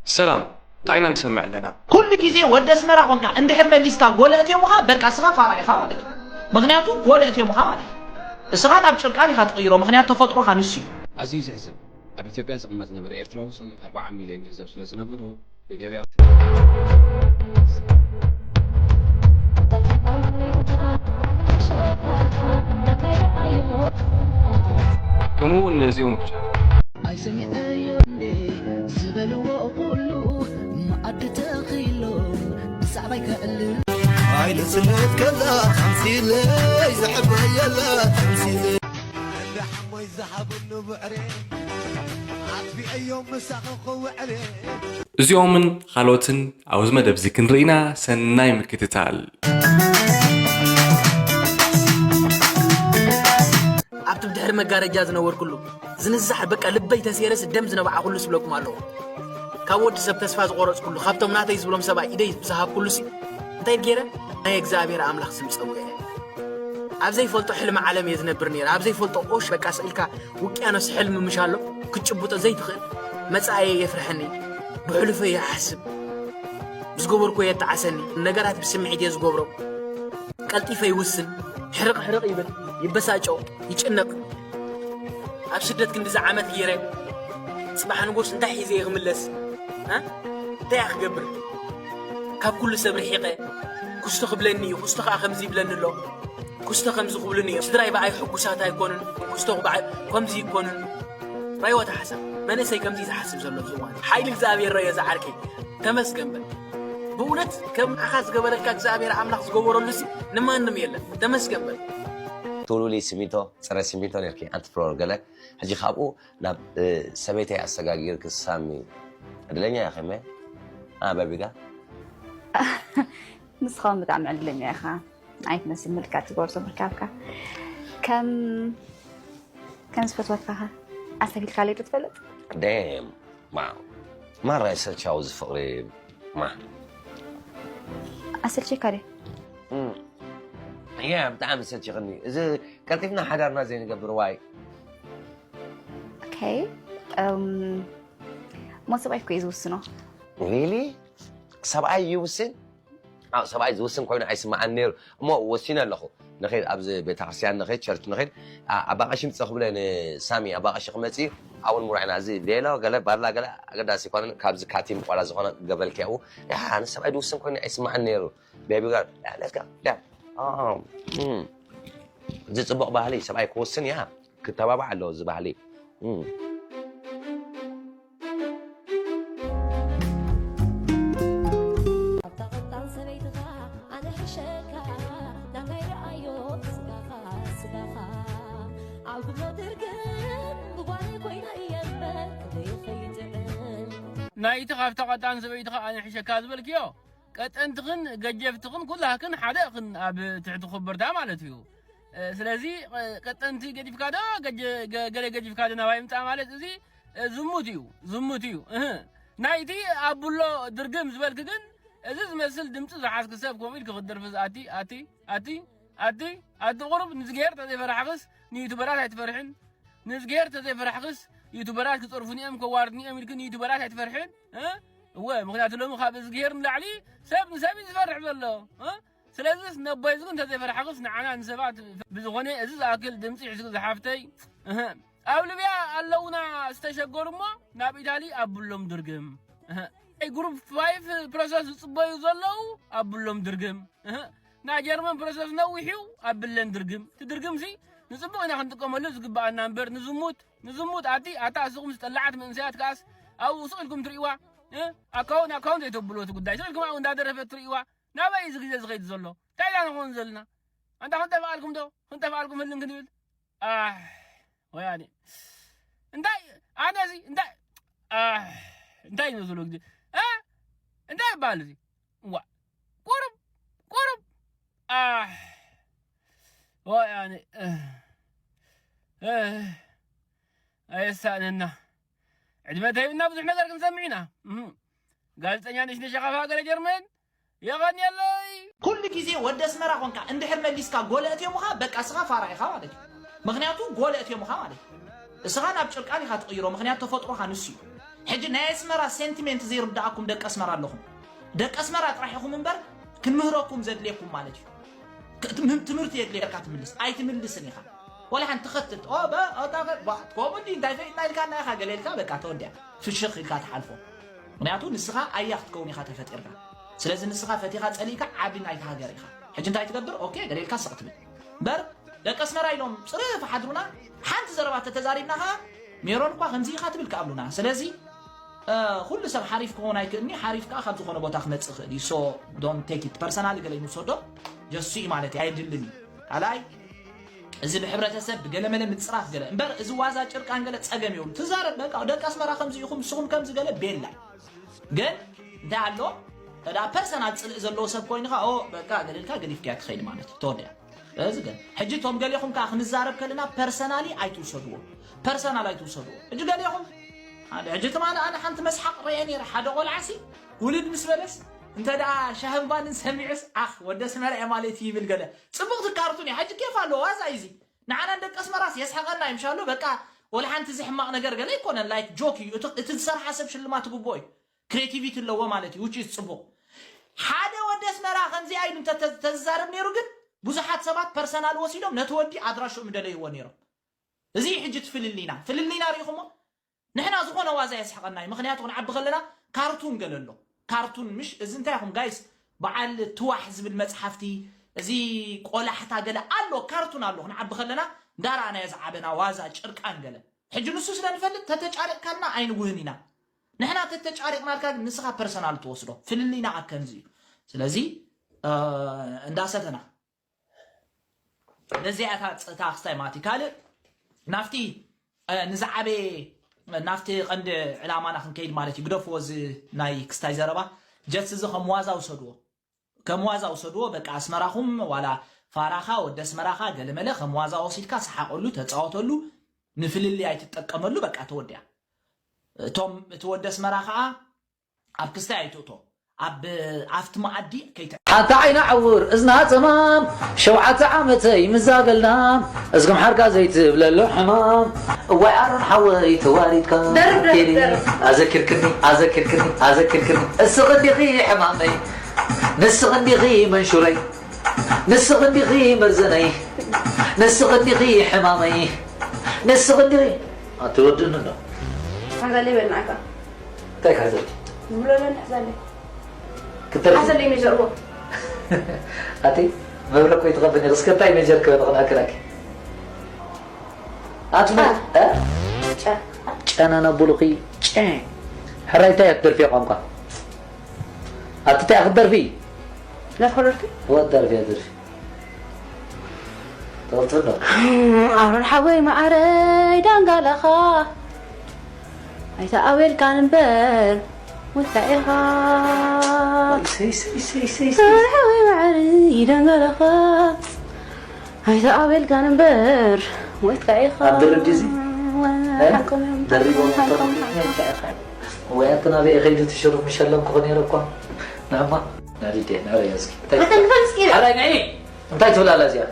ሰላም፣ እንታይ ኢና ንሰምዕ ኣለና? ኩሉ ግዜ ወዲ ኣስመራ ኮንካ እንድሕር መሊስካ ጎለ እትዮምኻ በቃ እስኻ ፋራ ኢኻ ማለት እዩ። ምኽንያቱ ጎለ እትዮምኻ ማለት እዩ። እስኻ ናብ ጭርቃን ኢኻ ትቕይሮ ምኽንያቱ ተፈጥሮኻ ንሱ እዩ። ኣዝዩ ዘሕዝን፣ ኣብ ኢትዮጵያ ዝቕመጥ ዝነበረ ኤርትራዊ ስም ኣርብዓ ሚልዮን ገንዘብ ስለ ዝነበሮ ንገበያ ከምኡ እውን ነዚኦም ብቻ ኣይሰሚዐዮ እንዴ ዝበልዎ ኩሉ መኣዲ ተኺሎም ብዛዕባይ ከዕልል ኣይንስነት ከላ ተምሲለይ ዘሕበየላ ተምሲለይ ሓሞይ ዝሃብሉ ብዕሬ ኣጥፊአዮም ምሳኺ ክውዕሬ እዚኦምን ካልኦትን ኣብዚ መደብ እዚ ክንርኢና ሰናይ ምክትታል። ኣብቲ ብድሕሪ መጋረጃ ዝነበርኩሉ ዝንዛሕ በቃ ልበይ ተሴረስ ደም ዝነብዓኹሉ ስብለኩም ኣለኹ። ካብ ወዲ ሰብ ተስፋ ዝቆረፅኩሉ ካብቶም ናተይ ዝብሎም ሰብኣይ ኢደይ ዝሃብኩሉ ሲ እንታይ ገይረ ናይ እግዚኣብሔር ኣምላኽ ስም ፀዊዐ። ኣብ ዘይፈልጦ ሕልሚ ዓለም እየ ዝነብር ነይረ። ኣብ ዘይፈልጦ ኦሽ በቃ ስኢልካ ውቅያኖስ ሕልሚ ምሽ ኣሎ ክትጭብጦ ዘይትኽእል መጻእየ የፍርሐኒ። ብሕሉፈይ ይሓስብ። ዝገበርኩ የተዓሰኒ። ነገራት ብስምዒት እየ ዝገብሮም። ቀልጢፈ ይውስን። ሕርቕ ሕርቕ ይብል። ይበሳጮ። ይጭነቕ። ኣብ ስደት ክንዲዚ ዓመት ገይረ ጽባሕ ንጎስ እንታይ ሒዘ እየ ክምለስ? እ? እንታይ እየ ክገብር? ካብ ኩሉ ሰብ ርሒቐ ኩስቶ ክብለኒ እዩ። ኩስቶ ከኣ ከምዚ ይብለኒ ኣሎ። ኩስቶ ከምዚ ክብሉኒ እዮም። ስድራይ ብኣይ ሕጉሳት ኣይኮኑን። ኩስቶ ብኣይ ከምዚ ይኮኑን። ራይወት ሓሳብ መንእሰይ ከምዚ ዝሓስብ ዘሎ ዝዋን ሓይሊ እግዚኣብሔር ረዮ ዝዓርከይ ተመስገን በል። ብእውነት ከም ኣኻ ዝገበረልካ እግዚኣብሔር ኣምላኽ ዝገበረሉ ሲ ንማንም የለን። ተመስገን በል። ትውልውሊ ሲሚንቶ፣ ጽረ ሲሚንቶ ነርኪ፣ ኣንቲ ፍሎር ገለ። ሕጂ ካብኡ ናብ ሰበይተይ ኣሰጋጊርኪ ሳሚ ዕድለኛ ኢኺ መ ኣበቢጋ ንስኻ ብጣዕሚ ዕድለኛ ኢኻ። ኣይትመስል ምልካት ትጎርዞ ምርካብካ ከም ከም ዝፈትወካ ኣስተፊልካ ለይ ትፈልጥ ደም ማ ማራ ይሰልቻው ዝፍቕሪ ማ ኣሰልቼካ ደ ያ ብጣዕሚ ሰልችኽኒ እዚ ቀልጢፍና ሓዳርና ዘይንገብር ዋይ ኦኬ እም፣ ሞት ሰብኣይ እኮ እዩ ዝውስኖ ሪሊ ሰብኣይ ይውስን ኣው ሰብኣይ ዝውስን ኮይኑ ኣይስማዓን ነይሩ እሞ ወሲነ ኣለኹ ንኸይድ ኣብዚ ቤተክርስትያን ንኸይድ ቸርች ንኸይድ ኣባቐሺ ምፀ ክብለ ንሳሚ ኣባቐሺ ክመፅ እዩ ኣውን ሙራዕና እዚ ቬሎ ገለ ባርላ ገለ ኣገዳሲ ይኮነን ካብዚ ካቲም ቆላ ዝኾነ ገበልኪያኡ ንሰብኣይ ዝውስን ኮይኑ ኣይስማዓን ነይሩ ቤቢ ጋር let's go yeah um hmm. እዚ ፅቡቅ ባህሊ ሰብኣይ ክወስን እያ ክተባባዕ ኣለዎ እዚ ባህሊ ኣብታ ቀጣን ሰበይትኻ ኣነ ሕሸካ ናታይ ረኣዮ ስጋኻ ስጋኻ ኣብ ግብሮ ትርግም ብጓነይ ኮይና እየ እምበር ክብሪ ከይጥዕም ናይቲ ካብታ ቀጣን ሰበይትኻ ኣነ ሕሸካ ዝበልክዮ ቀጠንትኽን ገጀፍትኽን ኩላህክን ሓደ እኽን ኣብ ትሕቲ ኮበርታ ማለት እዩ። ስለዚ ቀጠንቲ ገዲፍካ ዶ ገለ ገዲፍካ ዶ ናባይ ምፃእ ማለት እዚ ዝሙት እዩ ዝሙት እዩ። ናይቲ ኣቡሎ ድርግም ዝበልክ ግን እዚ ዝመስል ድምፂ ዝሓዝክ ሰብ ከምኡ ኢልክ ክትደርፊ ዝኣቲ ኣቲ ኣቲ ኣቲ ኣቲ ቁሩብ ንዝግሄር ተዘይፈራሕክስ ንዩቱበራት ኣይትፈርሕን። ንእዝግሄር ተዘይፈራሕክስ ዩቱበራት ክፀርፉኒ እዮም ከዋርድኒ እዮም ኢልክን ዩቱበራት ኣይትፈርሕን እ? እወ ምክንያቱ ሎሚ ካብ እዝግሄር ንላዕሊ ሰብ ንሰብ እዩ ዝፈርሕ ዘሎ እ? ስለዚስ ነቦይ ዝግ እንተዘይፈራሕክስ ንዓና ንሰባት ብዝኾነ እዚ ዝኣክል ድምፂ ሒዝክ ዝሓፍተይ እህ ኣብ ልብያ ኣለውና ዝተሸገሩ እሞ ናብ ኢታሊ ኣብሎም ድርግም እህ ናይ ግሩፕ ፋይፍ ፕሮሰስ ዝፅበዩ ዘለዉ ኣብሎም ድርግም እህ ናይ ጀርመን ፕሮሰስ ነዊሕ እዩ ኣብለን ድርግም እቲ ድርግም ሲ ንፅቡቕ ኢና ክንጥቀመሉ ዝግበኣና እምበር ንዝሙት ንዝሙት ኣቲ ኣታ እስኹም ዝጠላዓት መንእሰያት ከኣስ ኣብኡ ስቕ ኢልኩም ትርእይዋ ኣካውን ኣካውን ዘይተብልዎ እቲ ጉዳይ ስቕ ኢልኩም ኣብኡ እንዳደረፈት ትርእይዋ ናበይ እዚ ግዜ ዝኸይድ ዘሎ እንታይ ኢና ንኸውን ዘለና ኣንታ ክንጠፍኣልኩም ዶ ክንጠፍኣልኩም ህልን ክንብል ኣሕ ወያኔ እንታይ ኣነ እዚ እንታይ ኣሕ እንታይ ይመስሉ ግዜ እ እንታይ ይበሃል እዚ ዋ ቁሩብ ቁሩብ ኣሕ ወያኔ ኣየሳእነና ዕድመ ተሂብና ብዙሕ ነገር ክንሰምዕ ኢና ጋዜጠኛ ነሽነሽ ኣኻፍ ሃገረ ጀርመን የቐንየለይ ኩሉ ግዜ ወዲ ኣስመራ ኮንካ እንድሕር መሊስካ ጎለ እትዮምኻ በቃ እስኻ ፋራ ኢኻ ማለት እዩ ምኽንያቱ ጎለ እትዮምኻ ማለት እዩ እስኻ ናብ ጭርቃን ኢኻ ትቕይሮ ምኽንያቱ ተፈጥሮኻ ንሱ እዩ ሕጂ ናይ ኣስመራ ሴንቲሜንት ዘይርዳእኩም ደቂ ኣስመራ ኣለኹም። ደቂ ኣስመራ ጥራሕ ኢኹም እምበር ክንምህረኩም ዘድልየኩም ማለት እዩ። ክ- ትምህም- ትምህርቲ የድልየካ ትምልስ ኣይትምልስን ኢኻ። ወላ ሓንቲ ትኸትት ኦ በ- ኦ፣ ታ- ባ- ከምኡ እንዲ እንታይ ፈይጥና ኢልካ እና ኢኻ ገለ ኢልካ በቃ ተወዲያ ፍሽኽ ኢልካ ትሓልፎ። ምክንያቱ ንስኻ ኣያ ክትከውን ኢኻ ተፈጢርካ። ስለዚ ንስኻ ፈቲኻ ጸሊእካ ዓቢ ናይቲ ሃገር ኢኻ። ሕጂ እንታይ ትገብር? ኦኬ ገለ ኢልካ ስቕ ትብል እምበር ደቂ ኣስመራ ኢሎም ጽርፍ ሓድሩና ሓንቲ ዘረባ ተተዛሪብና ኸዓ ሜሮን እኳ ከምዚ ኢኻ ትብል ክኣብሉና። ስለዚ ኩሉ ሰብ ሓሪፍ ክኸውን ኣይክእልኒ ሓሪፍ ከዓ ካብ ዝኾነ ቦታ ክመፅእ ክእል እዩ። So don't take it personal ገለ ይምሰዶ ጀሱ እዩ ማለት እዩ ኣይድልን እዩ። ካልኣይ እዚ ብሕብረተሰብ ብገለመለ ምፅራፍ ገለ እምበር እዚ ዋዛ ጭርቃን ገለ ፀገም የብሉ። ትዛረብ በቃ ደቂ ኣስመራ ከምዚ ኢኹም ንስኹም ከምዚ ገለ ቤላ ግን እንታይ ኣሎ ተዳ ፐርሰናል ፅልእ ዘለዎ ሰብ ኮይንካ ኦ በቃ ገለልካ ገዲፍካያ ትኸይድ ማለት እዩ ተወዲያ። እዚ ግን ሕጂ እቶም ገሌኹም ከዓ ክንዛረብ ከለና ፐርሰናሊ ኣይትውሰድዎ። ፐርሰናል ኣይትውሰድዎ። ሕጂ ገሌኹም ሓደ ሕጂ ትማሊ ኣነ ሓንቲ መስሓቅ ረየ ነይረ ሓደ ቆልዓሲ ውልድ ምስ በለስ እንተ ደኣ ሻህምባንን ሰሚዑስ ኣኽ ወደ ስመራ እየ ማለት እዩ ይብል ገለ ፅቡቅ ትካርቱን እዩ። ሕጂ ኬፍ ኣለዎ ዋዛ እዩ እዚ ንዓና ደቂ ኣስመራስ የስሓቀና እዩ ምሻሎ በቃ ወላ ሓንቲ እዚ ሕማቅ ነገር ገለ ኣይኮነን ላይክ ጆክ እዩ እቲ ዝሰርሓ ሰብ ሽልማት ግቦ እዩ። ክሬቲቪቲ ኣለዎ ማለት እዩ ውጭ ጽቡቅ ሓደ ወዲ ኣስመራ ከምዚኣ ኢሉ እንተ ተዝዛረብ ነይሩ ግን ብዙሓት ሰባት ፐርሰናል ወሲዶም ነቲ ወዲ ኣድራሽኡ ምደለይዎ ነይሮም። እዚ እዩ ሕጂ እቲ ፍልልይና። ፍልልይና ርኢኹሞ? ንሕና ዝኾነ ዋዛ የስሕቐና እዩ። ምኽንያቱ ክንዓቢ ከለና ካርቱን ገለ ኣሎ። ካርቱን ምሽ እዚ እንታይ ኢኹም ጋይስ? በዓል ትዋሕ ዝብል መጽሓፍቲ እዚ ቆላሕታ ገለ ኣሎ ካርቱን ኣሎ። ክንዓቢ ከለና እንዳረኣናዮ ዝዓበና ዋዛ ጭርቃን ገለ። ሕጂ ንሱ ስለ ንፈልጥ ተተጫሪቕካልና ኣይንውህን ኢና። ንሕና ተተጫሪቕናልካ ግን ንስኻ ፐርሰናል ትወስዶ ፍልልይና ኣብ ከምዚ እዩ። ስለዚ እንዳሰተና ነዚኣ እታ ክስታይ ማለት እዩ ካልእ ናፍቲ ንዝዓበየ ናፍቲ ቀንዲ ዕላማና ክንከይድ ማለት እዩ ግደፍዎ እዚ ናይ ክስታይ ዘረባ ጀትስ እዚ ከም ዋዛ ውሰድዎ ከም ዋዛ ውሰድዎ በቃ ኣስመራኹም ዋላ ፋራኻ ወዲ ኣስመራኻ ገለመለ ከም ዋዛ ወሲድካ ሰሓቀሉ ተፃወተሉ ንፍልልይ ኣይትጠቀመሉ በቃ ተወዲያ እቶም እቲ ወዲ ኣስመራ ከዓ ኣብ ክስታይ ኣይትእቶ ኣብ ኣብቲ መኣዲ ከይተ ኣታ ዓይና ዕውር እዝና ጸማም ሸውዓተ ዓመተይ ምዛበልና እዝግም ሓርካ ዘይትብለሉ ሕማም እዋይ ኣሮን ሓወይ ተዋሪድካ ደርፍ፣ ደርፍ፣ ቴዲ ደርፍ። ኣዘኪርክኒ ኣዘኪርክኒ ኣዘኪርክኒ እስኺ እንዲኺ ሕማመይ ንስኺ እንዲኺ መንሹረይ ንስኺ እንዲኺ መርዘነይ ንስኺ እንዲኺ ሕማመይ ንስኺ እንዲኺ ኣትወድእኒ ዶ ሓዛለይ በልናዕካ እንታይ ካዘል ዝብሎ ለን ሓዛለይ ክትደርፊ ሓዘለይ ሜጀርዎ ኣቲ መብረ ኮይ ትኸብኒ እስከ እንታይ ሜጀር ከበ ንኽንኣክላኪ ኣቲ ጨ ጨናና ቡሉኺ ጨ ሕራይ እንታይ ክትደርፊ ቋንቋ ኣቲ እንታይ ክትደርፊ ደርፎ ደርፊ ወደርፊ ደርፊ ኣሮን ሓወይ መዓረይ ዳንጋላኻ ኣይተኣወልካን እምበር ወታኢኻ ሓወይ መዓረይ ዳንጋላኻ ኣይተኣወልካን እምበር ወታኢኻ ኣብ ድርድዚ ደሪቦም ወይ ኣንተ ናበይ ከይዱ ትሽሩፍ ምሸለምኩ ነይረ እኳ ንዕማ ናዲደ ንዕረዮ እስኪ ኣራይ ንዒ እንታይ ትብል ኣላ እዚኣ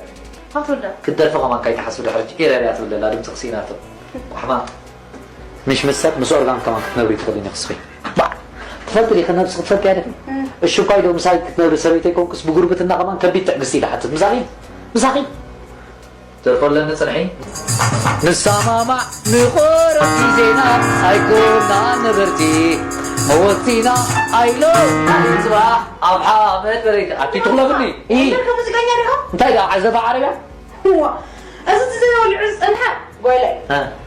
ክትደርፊ ከማን ካይትሓስቢ ድሕሪ ኤረርያ ትብል ዘላ ድምፂ ክስኢናቶ ቋሕማ ምሽ ምስ ሰብ ምስ ኦርጋን ከማን ክትነብሪ ትኽእሊ ንክስኺ ትፈልጢ ዲኺ ነብሲ ክትፈልጢ እያ ዲኺ እሹኳይ ዶ ምሳይ ክትነብሪ ሰበይተይ ኮንኩስ ብጉርብትና ከማን ከቢድ ትዕግስቲ ኢለ ሓትት ምሳኺ ምሳኺ ደርፎ ኣለኒ ጽንሒ ንሰማማዕ ንቆረብ ግዜና ኣይኮና ነበርቲ መወቲና ኣይሎ ጽባሕ ኣብ ሓመድ በረይቲ ኣቲ ትኽለፍኒ እንታይ ደኣ ዓዘባ ዓረብያ እዋ እዚ ዝወልዑ ዝጸንሐ ጓይለ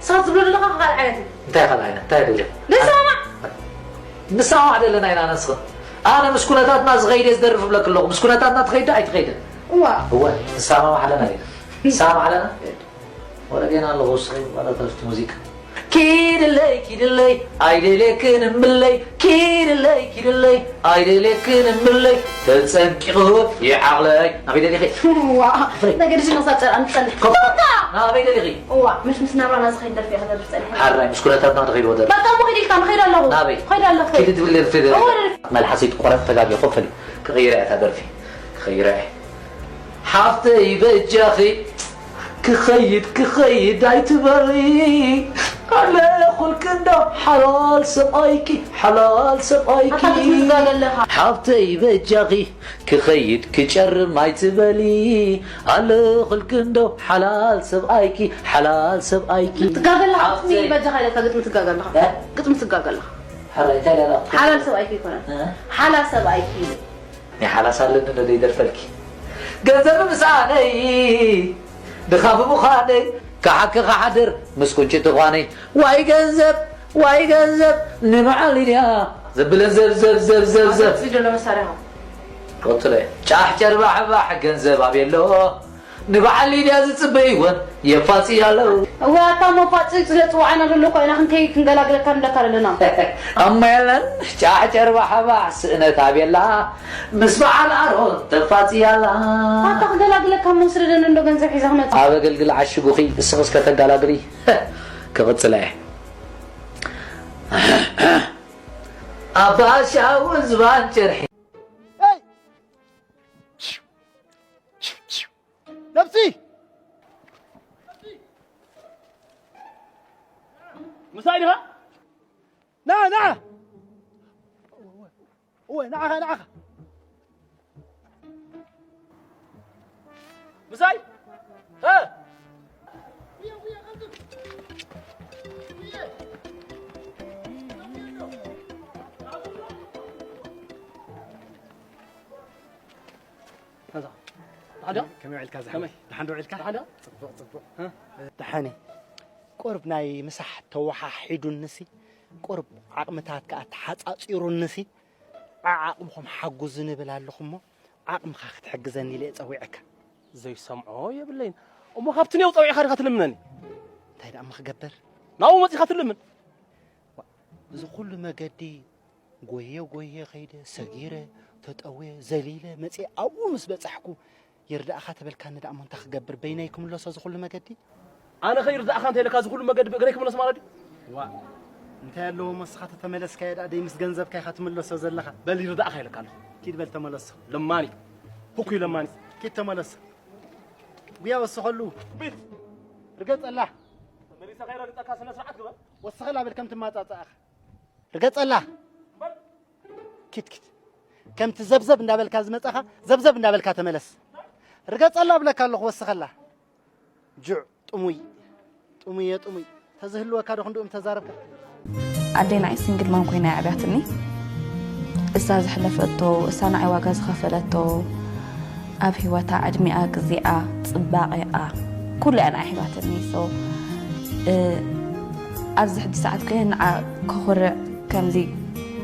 ሳት ዝብሎ ዘለኻ ካልእ ዓይነት እንታይ ካልእ ዓይነት እንታይ ደለ ንሰማማዕ ንሰማማዕ ዘለና ኢና ነስኽን ኣነ ምስ ኩነታትና ዝኸይደ ዝደርፍ ብለክ ኣለኹ ምስ ኩነታትና ትኸይደ ኣይትኸይደ እዋ እወ ንሰማማዕ ኣለና ኢና ንሰማማዕ ኣለና ወረዴና ኣለኹ ስኸይ ዋላ ተረፍቲ ሙዚቃ ኪድለይ ኪድለይ ኣይደልየክን እምብለይ ኪድለይ ኪድለይ ኣይደልየክን እምብለይ ተጸንቂቑ ይዓቕለይ ናበይ ደሊኺ ዋ ነገር ሽኖ ሳብ ጸርኣን ትጸንሕ ኮካ ናበይ ደሊኺ እዋ ምሽ ምስ ናብራና ዝኸይድ ደርፊ እየ ክደርፍ ጸኒሐ ሓራይ ምስ ኩነታትና ንኸይድ ወደር በቃ እሞ ኸይድ ኢልካ ንኸይድ ኣለኹ ናበይ ኸይድ ኣለኹ ኪድ ትብል ደርፊ ደርፊ እዋ ደርፊ መልሓሰይ ትቆረጥ ተጋጊ ኮፈል ክቕይረ እያ እታ ደርፊ ክቕይረ እየ ሓፍተይ በጃኺ ክኸይድ ክኸይድ ኣይትበሊ ኣለኹ ኩልክንዶ ሓላል ሰብኣይኪ ሓላል ሰብኣይኪ ኣታ ክትምዝጋገ ኣለኻ። ሓብተይ በጃኺ ክኸይድ ክጨርም ኣይትበሊ ኣለኹልክንዶ ሓላል ሰብኣይኪ ሓላል ሰብኣይኪ ትጋገ ኣለኻ። ግጥሚ ሓብተይ በጃኻ ኢለካ ግጥሚ ትጋገ ኣለኻ። እ? ግጥሚ ትጋገ ኣለኻ። ሓራይ እንታይ ደኣ ሓላል ሰብኣይኪ ይኮነ እ? ሓላ ሰብኣይኪ ናይ ሓላስ ኣለኒ ዶ ዘይደርፈልኪ ገንዘብ ምሳነይ ድኻፍ ምዃነይ ክሓኪ ክሓድር ምስ ቁንጭቲ ኳነይ ዋይ ገንዘብ ዋይ ገንዘብ ንበዓል ኢድያ ዘብለን ዘብ ዘብ ዘብ ዘብ ዘብ እዚ ዘሎ መሳርያ ቀጥለ ጫሕ ጨርባሕባሕ ገንዘብ ኣቤሎ ንበዓል ኢድያ ዝጽበይወን የፋጽያ ኣለዉ እዋ ኣታ መፋጽ ስለ ጽዋዕና ዘሎ ኮይና ክንከይ ክንገላግለካ ንብለካ ኣለና ኣማ የለን ጫሕ ጨርባሕባሕ ስእነት ኣቤላ ምስ በዓል ኣሮን ተፋጽያ ኣላ ኣታ ክገላግለካ እሞ ስደደኒ እንዶ ገንዘብ ሒዛ ክመጽእ ኣብ ኣገልግል ዓሽጉኺ እስኺ እስከ ተጋላግሊ ክቕጽላ እየ ኣባሻውን ዝባን ጭርሒ ነብሲ ምሳይ ዲኻ ና ና እወ ንዓኻ ንዓኻ ምሳይ ሀ ከመይ ውዒልካ ዝሓወይ? ደሓን ዶ ውዒልካ? ደሓን ዶ? ጽቡቕ ጽቡቕ። ደሓን እየ። ቁሩብ ናይ ምሳሕ ተወሓሒዱኒሲ፣ ቁሩብ ዓቕምታት ከኣ ተሓጻጺሩኒሲ፣ ዓዓቕምኹም ሓጉዙኒ እብል ኣለኹ እሞ፣ ዓቕምኻ ክትሕግዘኒ ኢለ እየ ጸዊዐካ። ዘይሰምዖ የብለይን። እሞ ካብቲ ኔው ጸዊዕኻ ዲኻ ትልምነኒ? እንታይ ደኣ እሞ ክገብር? ናብኡ መጺኻ ትልምን? ዋ፣ እዚ ኩሉ መገዲ ጎየ ጎየ ከይደ፣ ሰጊረ፣ ተጠውየ፣ ዘሊለ መጽየ ኣብኡ ምስ በጻሕኩ ይርዳእኻ ተበልካኒ ደኣ እሞ እንታይ ክገብር በይነይ ክምለሶ እዚ ኩሉ መገዲ? ኣነ ኸ ይርዳእኻ እንተ ኢለካ እዚ ኩሉ መገዲ ብእግረይ ክምለስ ማለት ድዩ? ዋእ እንታይ ኣለዎ እሞ እስኻ ተተመለስካዮ ደኣ ደይ ምስ ገንዘብካ ኢኻ ትምለሶ ዘለኻ? በል ይርዳእኻ ኢለካ ኣለኹ። ኪድ በል ተመለሶ። ለማኒ። ኩኩይ ለማኒ። ኪድ ተመለሶ። ጉያ ወስኸሉ። ቢት። ርገጸላ። ተመሊሰ ከይረግጸካ ስነ ስርዓት ግበር። ወስኸላ በል ከም ትማጻጻእኻ። ርገጸላ ኪድ ኪድ ከምቲ ዘብዘብ እንዳበልካ ዝመጻኻ ዘብዘብ እንዳበልካ ተመለስ ርገጸላ እብለካ ኣለኹ ወስኸላ ጁዕ ጥሙይ ጥሙየ ጥሙይ ተዝህልወካ ዶ ክንድኡ ምተዛረብካ ኣደይ ንዓይ ሲንግል ማም ኮይና እያ ኣዕብያትኒ እሳ ዘሕለፈቶ እሳ ንዓይ ዋጋ ዝኸፈለቶ ኣብ ሂወታ ዕድሚኣ፣ ግዜኣ፣ ጽባቄኣ ኩሉ እያ ንዓይ ሂባትኒ so ኣብዚ ሕጂ ሰዓት ከ ንዓ ከኹርዕ ከምዚ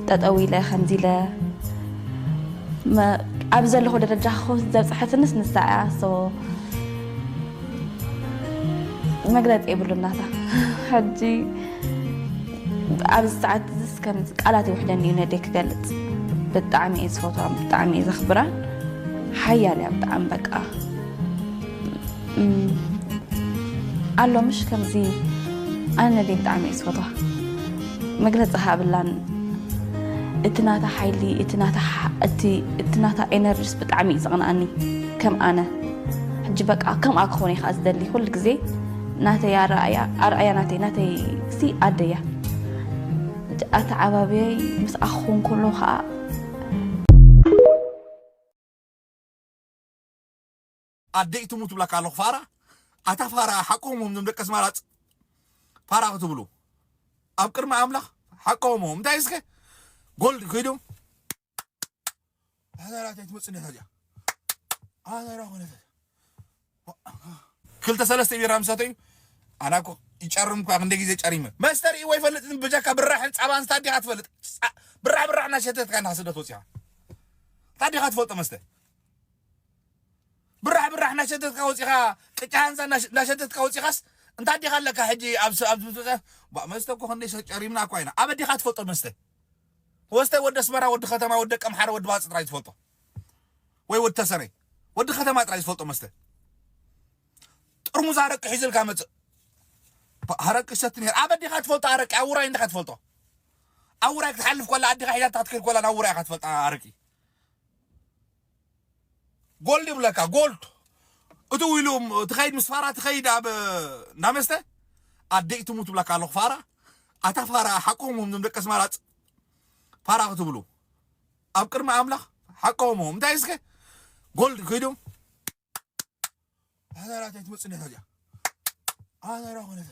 ጠጠው ኢለ ከምዚ ኢለ ኣብ ዘለኹ ደረጃ ክኸውን ዘብፅሐትንስ ንሳ እያ so መግለፂ የብሉን ናታ ሕጂ ኣብዚ ሰዓት እዚስ ከምዚ ቃላት ይውሕደኒ እዩ ነደይ ክገልፅ ብጣዕሚ እየ ዝፈትዋን ብጣዕሚ እየ ዘኽብራን ሓያል እያ ብጣዕሚ በቃ ኣሎ ምሽ ከምዚ ኣነ ነደይ ብጣዕሚ እየ ዝፈትዋ መግለፂ ሃብላን እቲ ናታ ሓይሊ እቲ ናታ እቲ ናታ ኤነርጂስ ብጣዕሚ እዩ ዘቕንኣኒ ከም ኣነ ሕጂ በቃ ከምኣ ክኾነ እየ ከዓ ዝደሊ ኩሉ ግዜ ናተይ ኣርኣያ ኣርኣያ ናተይ ናተይ ሲ ኣደያ ኣተዓባብየይ ምስኣ ክኾን ከሎ ከዓ ኣደይ ትሙት ብላካ ኣለኹ ፋራ ኣታ ፋራ ሓቆም ም ደቂ ኣስመራ ፋራ ክትብሉ ኣብ ቅድሚ ኣምላኽ ሓቆም እንታይ እስከ ጎልድ ከይዶም ኣዛራት ኣይትመፅኒ ታዲያ ኣዛራ ኮነት ክልተ ሰለስተ ቢራ ምሰተዩ ኣና እኮ ይጨርም እኳ ክንደ ግዜ ጨሪመ መስተ ርእይዎ ይፈልጥ ብጀካ ብራሕን ፃባን ስታ ዲኻ ትፈልጥ ብራሕ ብራሕ እናሸተትካ እንዳ ስደት ወፂኻ እንታይ ዲኻ ትፈልጦ መስተ ብራሕ ብራሕ እናሸተትካ ወፂኻ ቅጫ ሃንሳ እናሸተትካ ወፂኻስ እንታይ ዲኻ ኣለካ ሕጂ ኣብ ኣብ መስተ እኮ ክንደይ ጨሪምና እኳ ኢና ኣበ ዲኻ ትፈልጦ መስተ ወስተ ወዲ ኣስመራ ወዲ ከተማ ወዲ ደቂ ኣምሓራ ወዲ ባጽ ጥራይ ዝፈልጦ ወይ ወዲ ተሰነይ ወዲ ከተማ ጥራይ ዝፈልጦ መስተ ጥርሙዝ ኣረቂ ሒዝልካ መጽእ ኣረቂ ሰቲ ነር ኣበ ዲኻ ትፈልጦ ኣረቂ ኣብ ውራይ እንዲኻ ትፈልጦ ኣብ ውራይ ክትሓልፍ ኮላ ኣዲኻ ሒዛታ ክትከድ ኮላ ናብ ውራይ ኢኻ ትፈልጣ ኣረቂ ጎልድ ይብለካ ጎልድ እቱ ኢሉ ትኸይድ ምስ ፋራ ትኸይድ ኣብ እንዳመስተ ኣደይ ትሙት ብለካ ኣለኹ ፋራ ኣታ ፋራ ሓቆም እዮም ደቂ ኣስመራ ፋራ ክትብሉ ኣብ ቅድሚ ኣምላኽ ሓቆም እዮም። እንታይ እስከ ጎልድ ኮይዶም ኣዛራት ኣይትመጽእ ነታ እዚኣ ኣዛራ ኮነት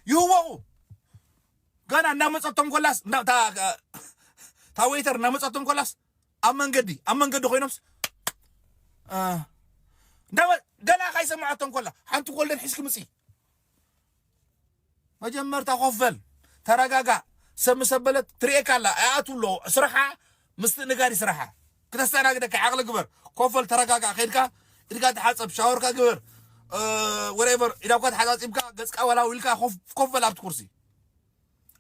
ይህወቑ። ገና እንዳመጸቶም ኮላስ እንዳ- እታ እታ ዌይተር እንዳመጸቶም ኮላስ ኣብ መንገዲ ኣብ መንገዲ ኮይኖምስ እ፣ እንዳመ- ገና ካይሰማዓቶም ኮላ ሓንቲ ጎልደን ሒዝኪ ምጺ። መጀመርታ ኮፍ በል፣ ተረጋጋእ። ሰብ ምስ ኣበለት ትርእየካ ኣላ ኣይኣቱ ኣሎ። ስራሓ ምስትእንጋድ ስራሓ። ክተስተናግደካ ዓቕሊ ግበር። ኮፍ በል፣ ተረጋጋእ። ከይድካ ኢድካ ተሓጸብ፣ ሻወርካ ግበር። ወሬቨር ኢዳኳ ተሓጻጺብካ ገጽካ ወላው ኢልካ ኮፍ ኮፍ በል ኣብቲ ኩርሲ።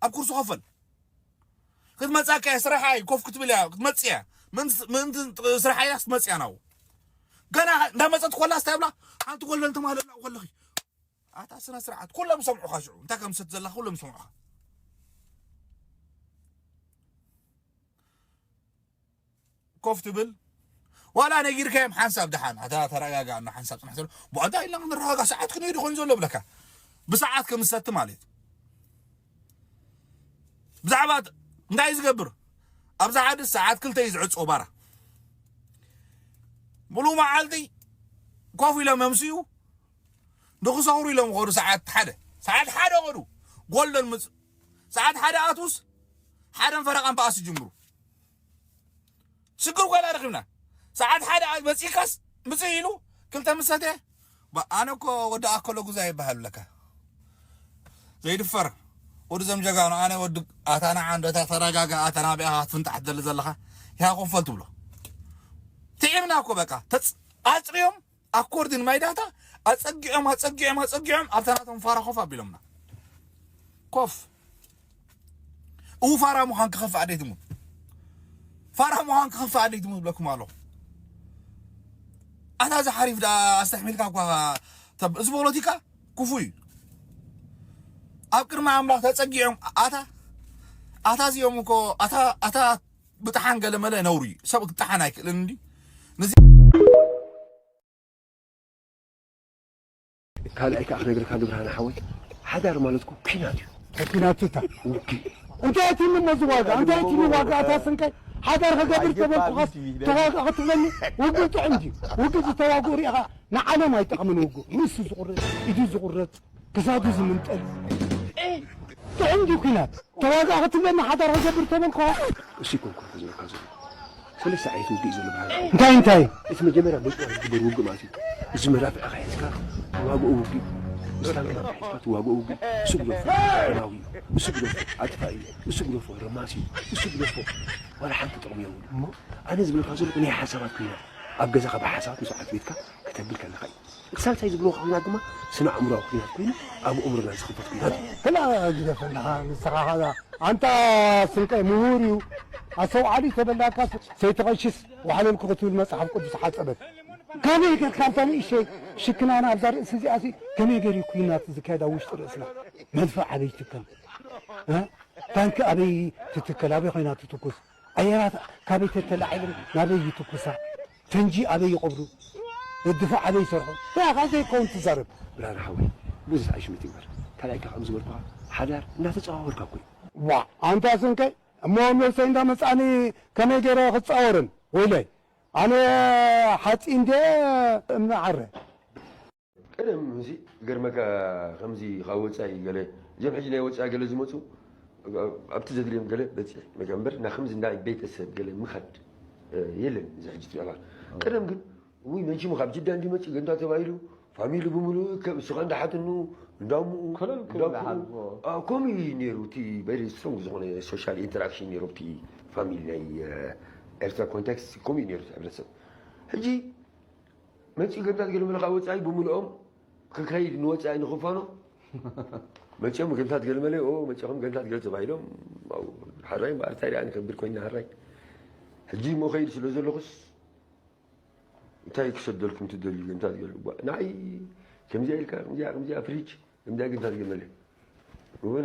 ኣብ ኩርሲ ኮፍ በል። ክትመጻካ እያ፣ ስራሓ እዩ፣ ኮፍ ክትብል እያ ክትመጽእ እያ። ምእንቲ ምእንቲ ስራሓ ኢላ ክትመጽእ እያ ናብኡ። ገና እንዳመጸት ኮላ ስታይ ብላ ሓንቲ ጎልደን ተማለላ ከለኺ ኣታ ስነ ስርዓት ኩሎም ይሰምዑኻ። ሽዑ እንታይ ከም ዝሰቲ ዘለኻ ኩሎም ይሰምዑኻ። ኮፍ ትብል ዋላ ነጊርካዮም ሓንሳብ ደሓን ኣታ ተረጋጋ እና ሓንሳብ ጽናሕ ዘሎ ብኣንታ ኢልና ክንረጋጋ ሰዓት ክንሄዱ ኮይኑ ዘሎ ብለካ ብሰዓት ከም ዝሰቲ ማለት ብዛዕባ እንታይ ዝገብር ኣብዛ ዓዲ ሰዓት ክልተ እዩ ዝዕጾ ባራ ሙሉ መዓልቲ ኮፍ ኢሎም የምስዩ ንክሰኽሩ ኢሎም ኸዱ ሰዓት ሓደ ሰዓት ሓደ ኸዱ ጎልደን ምጽ ሰዓት ሓደ ኣትውስ ሓደን ፈረቓን በኣስ ይጅምሩ ሽግር ኮይና ረኺብና ሰዓት ሓደ ኣት መጺእካስ ምጽእ ኢሉ ክልተ ምሰተ ኣነ እኮ ወዲ ኣከሎ ጉዛ ይበሃል ለካ ዘይድፈር ወዲ ዘም ጀጋኑ ኣነ ወዲ ኣታ ንዓ እንዶ እታ ተረጋጋ ኣታ ናብኣ ክትፍንጣሕ ትደሊ ዘለኻ ይሃ ኮፈል ትብሎ ትዒምና እኮ በቃ ተጽ- ኣጽርዮም ኣኮርድን ማይ ዳታ ኣጸጊዖም ኣጸጊዖም ኣጸጊዖም ኣብታ ናቶም ፋራ ኮፍ ኣቢሎምና ኮፍ እው ፋራ ምዃን ክኸፍእ ኣደይ ትሙት ፋራ ምዃን ክኸፍእ ኣደይ ትሙት ብለኩም ኣለኹ ኣታ እዚ ሓሪፍ ዳ ኣስተሕሚልካ እኳ ተብ- እዚ ፖለቲካ ክፉ እዩ ኣብ ቅድሚ ኣምላኽ ተጸጊዖም ኣታ ኣታ እዚኦም እኮ ኣታ ኣታ ብጥሓን ገለ መለ ነውሩ እዩ ሰብ ክጥሓን ኣይክእልን እንዲ ነዚ ካልኣይ ከዓ ክነግረካ ግብርሃን ሓወይ ሓዳር ማለት እኮ ኲናት እዩ። ኲናት እታ ውግእ እንታይ ትኒ መዚ ዋጋ እንታይ ትኒ ዋጋ ኣታ ስንቀይ ሓዳር ከገብር ተበልኩኻስ ተዋጋ ክትብለኒ ውግእ ጥዕም ድዩ? ውግእ ዝተዋግኡ ሪኢኻ ንዓለም ኣይጠቕምን ውግእ ርእሱ ዝቑረፅ ኢዱ ዝቑረፅ ክሳዱ ዝምንጠል ጥዕም ድዩ ኲናት ተዋጋ ክትብለኒ ሓዳር ከገብር ተበልኩኻ እሱ ይኮንኩ ዝረካ ዘሎ ሰለስተ ዓይነት ውግእ እዩ ዘሎ ብርሃን። እንታይ እንታይ? እቲ መጀመርያ በጭዋ ዝግበር ውግእ ማለት እዩ። እዚ መዳፍዕ ካ ሒዝካ ተዋግኦ ውግእ። ምስታ መዳፍዕ ሒዝካ ተዋግኦ ውግእ። እሱ ግደፎ፣ ደማዊ እዩ። እሱ ግደፎ፣ ኣጥፋኢ እዩ። እሱ ግደፎ፣ ረማሲ እዩ። እሱ ግደፎ፣ ዋላ ሓንቲ ጥቕሚ የብሉ። ኣነ ዝብለካ ዘለኹ ናይ ሓሳባት ኮይና ኣብ ገዛኻ ብሓሳባት ምስ ዓት ቤትካ ከተብል ከለኻ እዩ። ሳልሳይ ዝብልዎ ኩናት ድማ ስነ ኣእምሮኣዊ ኩናት ኮይኑ ኣብ ኣእምሮና ዝኽፈት ኩናት እዩ። ክላ ግደፈና ንስኻ ኻዛ ኣንታ ስንቀይ ምሁር እዩ ኣስተውዓሊ ተበላካ ሰይተቐሽስ ዋሕለልኩ ክትብል መጽሓፍ ቅዱስ ሓጸበት። ካበይ ጌርካ ኣብዛ ንእሽተይ ሽክናና ኣብዛ ርእሲ እዚኣሲ ከመይ ገይሩ ኩናት ዝካየድ ኣብ ውሽጢ ርእስና? መድፍዕ ኣበይ ትከል? ታንኪ ኣበይ ትትከል? ኣበይ ኮይና ትትኩስ? ኣየራት ካበይ ተተላዒለን ናበይ ይትኩሳ? ፈንጂ ኣበይ ይቐብሩ? እድፋዕ ኣበይ ይሰርሑ? እንታይ ኢኻ ዘይከውን ትዛረብ? ብርሃነ ሓወይ ብዙሕ ኣይሽምት ይግበር ካልኣይካ ከም ዝበልኩኻ ሓዳር እናተፀዋወርካ እኮ እዩ ዋ ኣንታ ስንቀይ እሞ ነብሰይ እንዳመፃኒ ከመይ ገይረ ክፃወርን ወይለይ ኣነ ሓፂ እንደ እምኒ ዓረ ቀደም እዚ ገርመካ ከምዚ ካብ ወፃኢ ገለ እዞም ሕጂ ናይ ወፃኢ ገለ ዝመፁ ኣብቲ ዘድልዮም ገለ በፂሕ መጀምበር ና ከምዚ ናይ ቤተሰብ ገለ ምኻድ የለን እዚ ሕጂ ትሪኦ ቀደም ግን ውይ መን ሽሙ ካብ ጅዳ እንዲ መፂ ገንታ ተባሂሉ ፋሚሊ ብምሉኡ ከብ እሱኻ እንዳሓትኑ እንዳምኡ ከምኡ እዩ ነይሩ እቲ በሪ ስትሮንግ ዝኾነ ሶሻል ኢንተራክሽን ነይሩ ኣብቲ ፋሚሊ ናይ ኤርትራ ኮንቴክስት ከምኡ እዩ ነይሩ ሕብረተሰብ ሕጂ መጺኡ ገንታት ገለመለ ካብ ወጻኢ ብምልኦም ክከይድ ንወጻኢ ንኽፋኖ መጺኦም ገንታት ገለመለ ኦ መጺኹም ገንታት ገለ ተባሂሎም ሓራይ እምበኣር እንታይ ደኣ ንከብድ ኮይና ሓራይ ሕጂ እሞ ከይድ ስለ ዘለኹስ እንታይ ክሰደልኩም ትደልዩ ገንታት ገለ ንዓይ ከምዚኣ ኢልካ ከምዚኣ ከምዚኣ ፍሪጅ ከምዚኣ ገንታት ገለመለ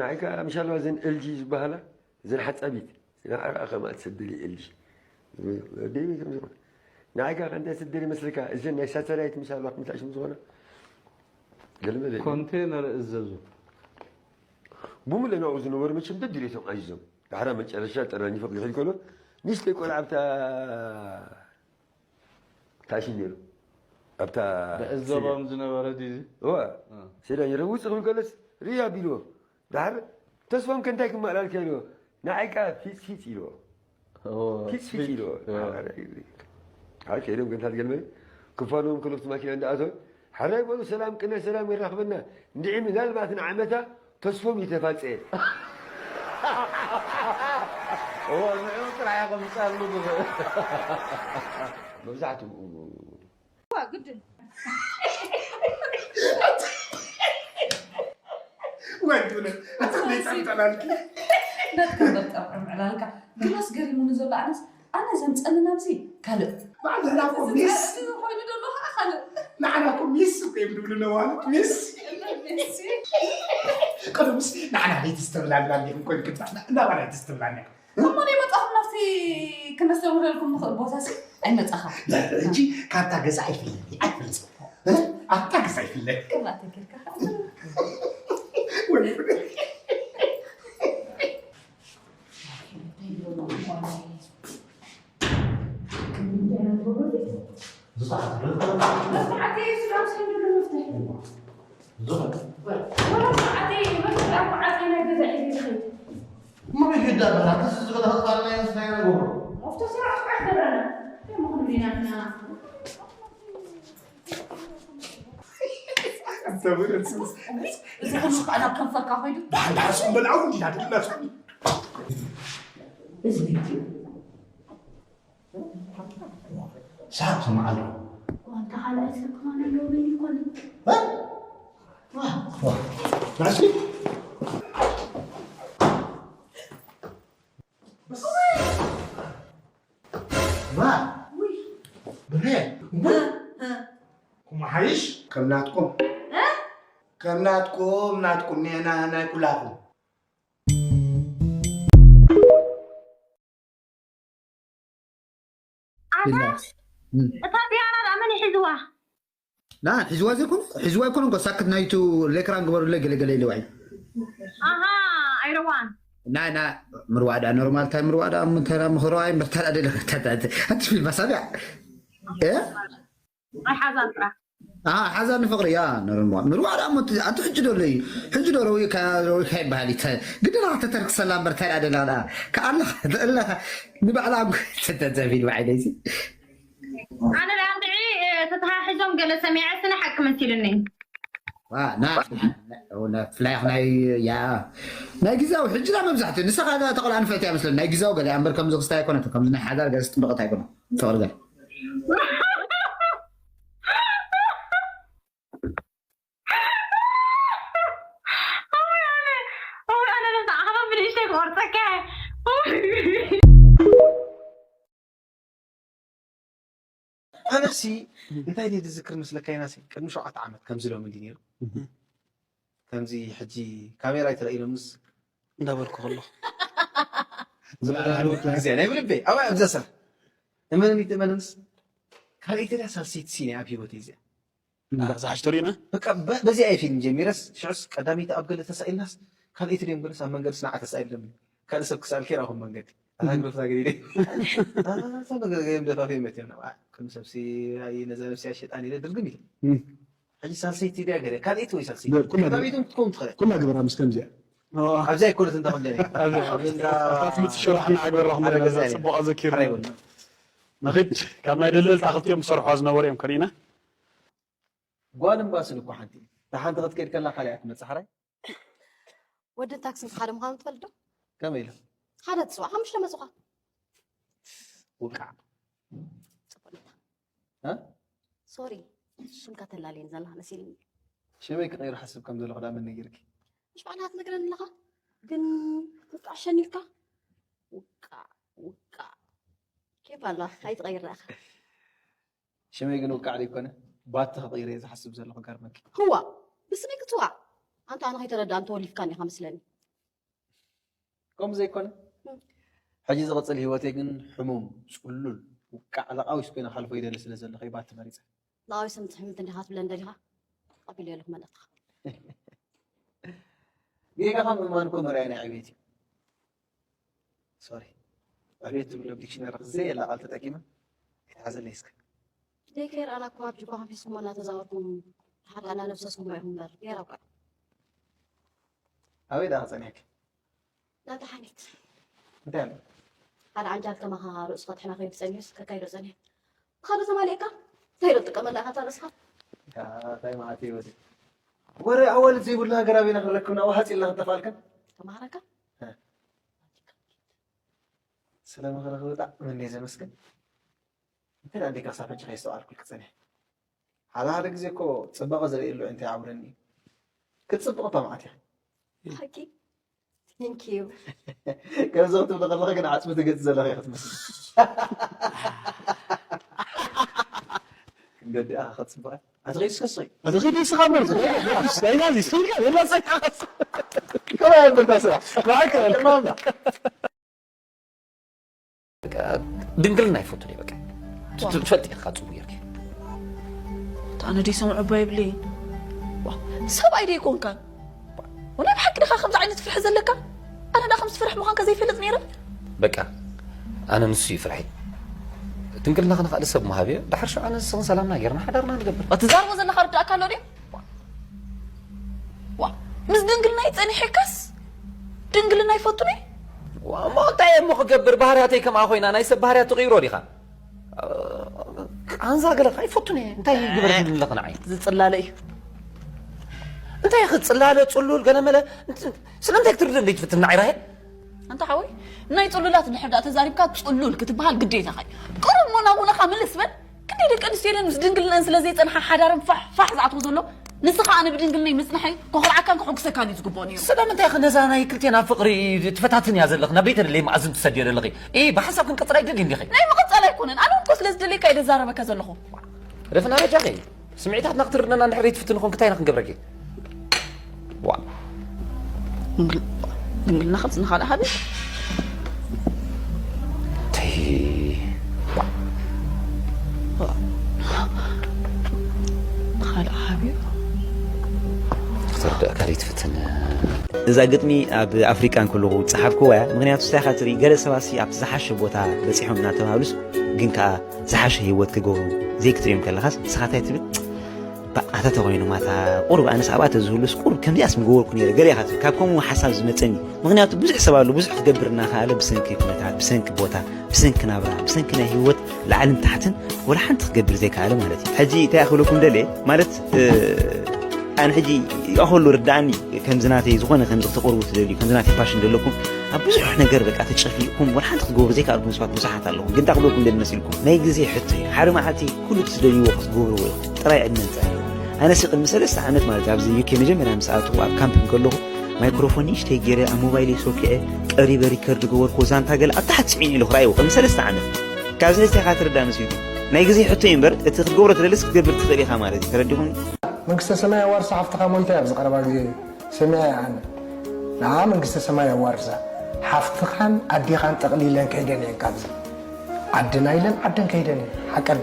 ንዓይ ከዓ ምሻልባ ዘን ኤልጂ ዝበሃላ እዘን ሓጻቢት ንዓኣ ከኣ ከምኣ ትሰደል እየ ኢልሽ ወደይ ከም ዝኾነ ንዓይ ከኣ ከምታ ትሰደል ይመስለካ እዘን ናይ ሳተላይት ምሽ ኣለዋ ከምታ ሽም ዝኾነ ገለ መለ ኮንቴነር እዘዙ። ብሙለ ናብኡ ዝነበሩ መቸም ደድልየቶም ኣዚዞም። ዳሕራ መጨረሻ ጠራኒፎ ክድሕል ከሎ ንእሽተይ ቆልዓ ኣብታ ታሽን ነይሩ ኣብታ ብዕዘቦም ዝነበረ ድዩ? እዋ ሴዳ ነይረ ውፅእ ክብል ከለስ ርያ ቢልዎ ዳሕር ተስፋም ከንታይ ክመኣላልካ ኢልዎ ንዓይ ከዓ ፊፅ ፊፅ ኢልዎ ፊፅ ፊፅ ኢልዎ ሓ ከይዶም ገንታት ገልመ ክፋኖም ክልፍቲ ማኪና እንዳኣተው ሓራይ በሉ ሰላም ቅነ ሰላም የራኽበና እንድዒ ምናልባት ንዓመታ ተስፎም ይተፋፀ እዎ ንዕኡ ጥራሕ ኢኹም ዝፀሉ መብዛሕትኡ ግድን ወንድነ ኣታ ቤት ኣምጠላልኪ ነትከበር ጠብዕም ዕላልካ ግናስ ገሪሙኒ ዘሎ ኣነስ ኣነ ዘምፀኒ ናብዚ ካልእ ባዕልና እኮ ሚስ እዚ ኮይኑ ዘሎ ከዓ ካልእ ንዓና እኮ ሚስ እኮ እዮም ዝብሉ ነዋልድ ሚስ ቀደምስ ንዓና ለይትስተብላልና እንዲኹም ኮይኑ ክብፃሕና እናባና ኣይትስተብላልና እሞ ናይ መጣኹም ናብቲ ክነስተምረልኩም ንኽእል ቦታ ሲ ኣይመፃኻ ሕጂ ካብታ ገዛ ኣይፍለኒ ኣይፈልፅ ኣብታ ገዛ ኣይፍለኒ ክላተ ጌርካ እሞ ከይዳ በላ ክስ ዝበለ ክጥፋልና ይመስለኝ ነገር እዚ ኩሉ ከዓ ናብ ከንፈርካ ኮይዱ ዳሕዳሕስ በልዓው እንዲና ድልና ሳብ ስማዕ ኣሎ ዋንታ ካልኣይ ሰብ ክኾን ኣለዎ በይኑ ይኮን ናሲ ባ ብሬ ኩምሓይሽ ከም ናትኩም ከም ናትኩም ናትኩም ኔና ናይ ኩላኩም ኣታ እታ ፒያኖ ደኣ መን ይሕዝዋ? ና ሒዝዋ ዘይኮነ ሒዝዋ ኣይኮነ እኮ ሳክት ናይቱ ሌክራን ግበሩለይ ገለገለ ኢለዋ እዩ ኣሃ ኣይረዋን ናይ ና ምርዋዳ ኖርማል ታይ ምርዋዳ ምተራ ምኽረዋይ ምርታዳ ደለ ኣቲ ፊልም ኣሳቢያ እ ኣይሓዛን ጥራሕ ሓዛ ንፍቅሪ ያ ኖርማል ምርዋዳ ሞ ኣቲ ሕጂ ዶ ለይ ሕጂ ዶ ረዊካ ረዊካ ይበሃል ይተ ግድና ከተተርክሰላ ምርታዳ ደለ ከኣላ ተእላ ንባዕላ ተተዘፊል ባዕለይሲ ኣነ ደኣ እንድዒ ተተሓሒዞም ገለ ሰሚዐ ስነ ሓቂ መሲሉኒ ፍላይ ናይ ያ ናይ ግዛዊ ሕጂ ዳ መብዛሕትኡ ንስኻ ተቆልዓ ንፍዕቲ እያ መስለኒ ናይ ግዛዊ ገለ እምበር ከምዚ ክስታይ ኣይኮነት ከምዚ ናይ ሓዳር ገለ ስጥበቀት ኣይኮነ ፍቅሪ ገለ ኣነሲ እንታይ ድየ ዝዝክር መስለካ ኢናሲ ቅድሚ ሸውዓተ ዓመት ከምዚ ሎሚ እንዲ ነይሩ ከምዚ ሕጂ ካሜራ ይትረእይሎምስ እንዳበልኩ ከሎ ዝበላሉ ግዜ ናይ ብልበይ ኣብኣ ኣብዛ ሰብ እመንኒ ትእመንንስ ካልኣይቲ ድያ ሳልሰይቲ ሲነ ኣብ ሂወተይ እዚኣ ዝሓሽቶ ርኢና በቃ በዚኣ እየ ፊልም ጀሚረስ ሽዑስ ቀዳመይቲ ኣብ ገለ ተሳኢልናስ ካልኣይቲ ድዮም ገለስ ኣብ መንገድስ ንዓ ተሳኢሎም ካልእ ሰብ ክሳልኪ ራኹም መንገዲ ኣታ ግደፍታ ገዲደ ኣታ መንገዲ ገዲም ደፋፊ መትዮም ናብ ከም ሰብሲ ኣይ ነዛ ነብሲ ኣሸጣን ኢለ ድርግም ኢለ ሕጂ ሳልሰይቲ ድያ ገለ ካልኣይቲ ወይ ሳልሰይቲ ቀዳመይቶም ክትከውን ትኽእል ኩላ ግበራ ምስ ከምዚኣ ኣብዚ ኣይኮነት እንተ ከምዚኣ ትምፅእ ሸርሕና ኣግበራኹም ዘለና ፅቡቅ ኣዘኪርና ንኽድ ካብ ናይ ደለልታ ክልቲኦም ዝሰርሖ ዝነበሩ እዮም ከሪእና ጓል እምባስል እኮ ሓንቲ እታ ሓንቲ ክትከይድ ከላ ካልኣ ትመፅእ ሓራይ ወድን ታክስን ሓደ ምዃኑ ትፈልጥ ዶ? ከመይ ኢለ? ሓደ ትፅዋዕ ሓሙሽተ መፅኻ። ውቃዕ። ሶሪ ሽምካ ተላልየን ዘላ መሲልኒ። ሽመይ ክቐይር ሓስብ ከም ዘለኹ ዳ መን ነጊርኪ? ምሽ ባዕልኻ ትነግረኒ ኣለኻ ግን ውቃዕ ሸኒልካ ውቃዕ ውቃዕ ኬፍ ኣላ ኣይትቐይር ዳእኻ። ሽመይ ግን ውቃዕ ደይኮነ ባቲ ክቕይር እየ ዝሓስብ ዘለኹ ገርመኪ። ህዋ ብስመይ ክትዋዕ ኣንታ ኣነ ከይተረዳእኒ ተወሊፍካኒ ኢኻ መስለኒ። ከምኡ ዘይኮነ ሕጂ ዝቕጽል ህይወተይ ግን ሕሙም፣ ጽሉል፣ ውቃዕ ለቓዊስ ኮይነ ክሓልፎ ይደሊ ስለ ዘለኹ እዩ ባቲ መሪጸ። ለቓዊስ ምትሕምምት እንዲኻ ትብለን ደሊኻ? ተቐቢለዮ ኣለኹ መልእኽትኻ። ጌጋኻ ምእማን እኮ መርኣያ ናይ ዕቤት እዩ። ሶሪ፣ ዕቤት ትብሎ ዲክሽነሪ ዘየላ ቃል ተጠቂመ ኣይትሓዘለይ እስከ። ደይ ኬር ኣና እኮ ኣብ ጅባኹም ሒዝኩሞ እናተዛወርኩም ሓቃና ነብሰስኩሞ ኢኹም እምበር ጌራ እኳ። ኣበይ ደኣ ክጸንሐኪ? ናታ ሓኒት። እንታይ ኣሎ? ሓደ ዓንጃል ከማኻ ርእሱ ከጥሕና ከይዱ ጸኒሑስ ከካይዶ ጸኒሑ። ብኻዶ ተማሊእካ እንታይ ዶ ትጥቀመላ ኢኻ እታ ርእስኻ? ያ፣ እንታይ መዓት እዩ በዚ? ወረ ኣዋልድ ዘይብሉ ሃገር ኣበይና ክንረክብ ናብኡ ሃጽ ኢልና ክንጠፍኣልካ? ተማሃረካ? እ። ስለ ምኽርኺ ብጣዕሚ እንድየ ዘመስግን። እንተ ደኣ እንዲካ ሳፈንጭ ከየስተውዓልኩልኪ ጸኒሐ። ሓደ ሓደ ግዜ እኮ ጽባቐ ዝርእየሉ እንታይ ይዓውረኒ እዩ። ክትጽብቒ እባ መዓት ኢኺ። ሓቂ? Thank you። ከምዚ ክትብሊ ከለኺ ግን ዓጽሚ ትገጽ ዘለኺ ኢኺ ትመስሊ። ክንገዲ ኣኻ ክትጽብቐ። ኣቲ ኸይዲ እስከ ስቂ። ኣቲ ኸይዲ እስኻ ማለት እዩ። ናይና እዚ ስቂ ኢልካ፣ የላ ስቂ ኢኻ። ከመይ ዓይነት ስራሕ? ብሓቂ፣ ከማምና። በቃ ድንግልና ይፈቱ ደይ በቃ። ዋ። ትፈልጥ ኢኻ ጽቡቅ ጌርኪ። ኣነ ደይ ሰምዖ እባ ይብለይ። ዋ፣ ሰብኣይ ደይ ኮንካ። ወላ ብሓቂ ድኻ ከምዚ ዓይነት ፍርሒ ዘለካ? ኣነ ዳ ከምዚ ፍርሒ ምዃንካ ዘይፈልጥ ነይረ። በቃ ኣነ ንሱ እዩ ፍርሒ። ድንግልና ከነ ካልእ ሰብ ምሃብ እየ። ድሓር ሽዑ ኣነ ንስኽን ሰላምና ጌርና ሓዳርና ንገብር። ትዛርቦ ዘለኻ ርዳእካ ኣሎ ድዩ? ዋ፣ ምስ ድንግልናይ ጸኒሐካስ ድንግልና ይፈቱኒ? ዋ፣ እሞ እንታይ እሞ ክገብር? ባህርያተይ ከምኣ ኮይና ናይ ሰብ ባህርያት ትቕይሮ ዲኻ? ቃንዛ ገለ ከኣ ይፈቱኒ። እንታይ ይግበር ኣለኺ ንዓይ? ዝጽላለ እዩ። እንታይ ክጽላለ፣ ጽሉል፣ ገለ መለ፣ እንት-፣ ስለምንታይ ክትርድእ እንደ ትፍትን ንዓይ ራሄል? ኣንታ ሓወይ፣ ናይ ጽሉላት እንድሕር ደኣ ተዛሪብካ ጽሉል ክትበሃል ግዴታኻ እዩ። ቅሩብ ሞና ሞናኻ ምልስ በል። ክንደይ ደቂ ኣንስትዮ ኢለን ምስ ድንግልነን ስለ ዘይጸንሓ ሓዳረን ፋሕ ፋሕ ዝኣትዎ ዘሎ፣ ንስኻ ኣነ ብድንግልነይ ምጽንሐይ ከኹርዓካን ከሐጉሰካን እዩ ዝግብኦ ነይሩ። ስለምንታይ ኢኺ ነዛ ናይ ክልቴና ፍቕሪ ትፈታትን እያ ዘለኺ? ናብ ቤተ ልለይ መኣዝን ትሰድዮ ዘለኺ? ኢ፣ ብሓንሳብ ክንቅጽል ኣይደልይን ዲኺ? ናይ ምቕጻል ኣይኮነን። ኣነ እውን እኮ ስለ ዝደለየካ እየ ደዛረበካ ዘለኹ። ረፍና በጃኺ። ስምዒታትና ክትርድእና እንድሕር ዘይትፍትን ኾንኪ እንታይ ኢና ክንገብረኪ? ዋ። ድንግል-፣ ድንግልና ኸምዚ ንኻልእ ሃቢ? ተይ። ዋ። ዋ። ንኻልእ ሃቢ? ክትርድእካ ዘይትፍትን። እዛ ግጥሚ ኣብ ኣፍሪቃ እንከለኹ ዝጸሓፍክዋ እያ። ምኽንያቱ እንታይ ኢኻ ትርኢ፣ ገለ ሰባትሲ ኣብቲ ዝሓሸ ቦታ በጺሖም እናተባህሉስ ግን ከኣ ዝሓሸ ህይወት ክገብሩ ዘይክትርእዮም ከለኻስ፣ ንስኻ እንታይ ትብል? ባ-፣ ኣታ ተኾይኑ ማታ ቁሩብ ኣነስ ኣብኣ ተዝህሉስ ቁሩብ ከምዚኣስ ምገበርኩ ነይረ፣ ገለ ኢኻ ትብል። ካብ ከምኡ ሓሳብ ዝመጸኒ። ምኽንያቱ ብዙሕ ሰብ ኣሎ፣ ብዙሕ ክገብር እናኸኣለ ብሰንኪ ኩነታት፣ ብሰንኪ ቦታ፣ ብሰንኪ ናብራ፣ ብሰንኪ ናይ ህይወት ላዕልን ታሕትን ወላ ሓንቲ ክገብር ዘይከኣለ ማለት እዩ። ሕጂ እንታይ ክብለኩም ደልየ? ማለት፣ እ፣ ኣነ ሕጂ ይኣኸሉ ርድኣኒ፣ ከምዚ ናተይ ዝኾነ ከምዚ ክተቕርቡ ትደልዩ፣ ከምዚ ናተይ ፋሽን ዘለኩም፣ ኣብ ብዙሕ ነገር በቃ ተጨፊእኩም፣ ወላ ሓንቲ ክትገብሩ ዘይከኣልኩም ሰባት ብዙሓት ኣለኹም። ግን እንታይ ክብለኩም ደሊ መሲልኩም? ናይ ግዜ ሕቶ እዩ። ሓደ መዓልቲ ኩሉ እቲ ትደልይዎ ክትገብርዎ ኢኹም። ጥራይ ዕድመ ምጽኣይ እዩ። ኣነሲ ቅድሚ ሰለስተ ዓመት ማለት እዩ፣ ኣብዚ ዩ ኬ መጀመርያ ምስ ኣተኹ ኣብ ካምፕ እንከለኹ፣ ማይክሮፎን ንእሽተይ ገይረ ኣብ ሞባይለይ ሶኪዐ ቀሪበ ሪከርድ ገበርኩዎ። ዛንታ ገለ ኣብ ታሕቲ ጽዒኑ ኢሉ ክረኣይዎ ቅድሚ ሰለስተ ዓመት። ካብዚ እንታይ ኢኻ ትርዳእ መሲልኩም? ናይ ግዜ ሕቶ እዩ እምበር፣ እቲ ክትገብሮ ትደልስ ክትገብር ትኽእል ኢኻ ማለት እዩ። ተረዲኹም? መንግስተ ሰማይ ኣዋርሳ ሓፍትኻ ሞይታ ኣብዚ ቀረባ ግዜ ሰሚዐ እየ ኣነ። ንዓ መንግስተ ሰማይ ኣዋርሳ። ሓፍትኻን ኣዴኻን ጠቕሊለን ከይደን እየን ካብዚ። ዓድና ኢለን ዓደን ከይደን እየን። ሓቀን።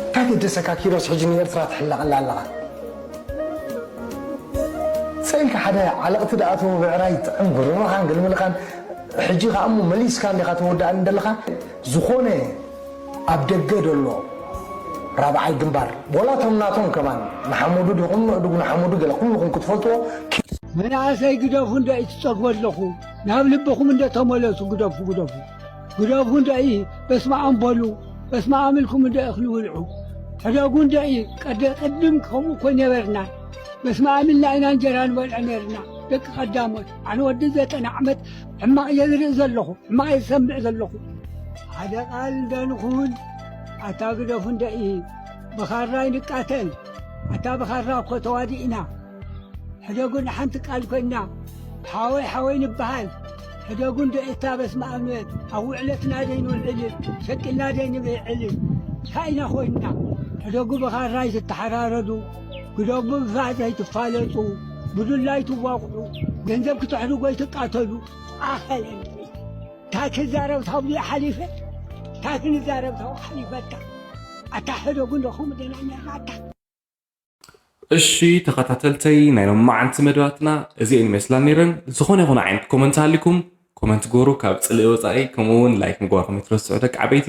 እንታይ ገደሰካ ኪሮስ፣ ሕጂ ንኤርትራ ትሕለቐላ ኣለኻ? ሰኢልካ ሓደ ዓለቕቲ ደኣተዎ ብዕራይ ጥዕም ጉርምኻን ግልምልኻን፣ ሕጂ ኸኣ እሞ መሊስካ እንዲኻ ተወድኣኒ ዘለኻ። ዝኾነ ኣብ ደገ ደሎ ራብዓይ ግንባር፣ ወላ እቶም ናቶም ከማን ንሓመዱ ዲኹም ንእዱግ ንሓመዱ ገለ ኩልኹም ክትፈልጥዎ። መናእሰይ ግደፉ እንዶ እትጸግቦ ኣለኹ፣ ናብ ልብኹም እንዶ ተመለሱ፣ ግደፉ፣ ግደፉ። ግደፉ እንዶ እይ፣ በስመ ኣም በሉ፣ በስመ ኣም ኢልኩም እንዶ እኽሊ ብልዑ። ሕደጉ እንዶ እይ፣ ቀደ-፣ ቅድም ከምኡ እኮ ነበርና። በስመ ኣም ኢልና ኢና እንጀራ ንበልዕ ነርና፣ ደቂ ቀዳሞት። ኣነ ወዲ ዘጠና ዓመት ሕማቕ እየ ዝርኢ ዘለኹ፣ ሕማቕ እየ ዝሰምዕ ዘለኹ። ሓደ ቃል እንዶ ንኹን፣ ኣታ ግደፉ እንዶ እይ፣ ብኻራ ኣይንቃተል፣ ኣታ ብኻራ እኮ ተዋዲእና። ሕደጉ ንሓንቲ ቃል ኮይና፣ ሓወይ ሓወይ ንበሃል። ሕደጉ እንዶ እታ በስመ ኣብ ንበል፣ ኣብ ውዕለትና ደይንውዕልን፣ ሸቂልና ደይንብዕልን። እንታይ ኢና ኮይንና? ሕደጉ ብኻራ ኣይትተሓራረዱ፣ ግደፉ ብፋእ ዘይትፋለጡ፣ ብዱላ ኣይትዋቕዑ፣ ገንዘብ ክተሕድጉ ኣይትቃተሉ። ኣኸለ እንታይ ክዛረብ ታብዚ ሓሊፈ፣ እንታይ ክንዛረብ ታብኡ ሓሊፈ፣ ኣታ፣ ኣታ ሕደጉ እንዶ ከምኡ ደና እኛ፣ ኣታ። እሺ ተኸታተልተይ ናይ ሎማዓንቲ መደባትና እዚኤን ይመስላ ነይረን። ዝኾነ ይኹን ዓይነት ኮመንት ሃሊኩም ኮመንት ግበሩ፣ ካብ ፅልኢ ወፃኢ። ከምኡ እውን ላይክ ምግባርኩም ይትረስዑ ደቂ ዓበይቲ።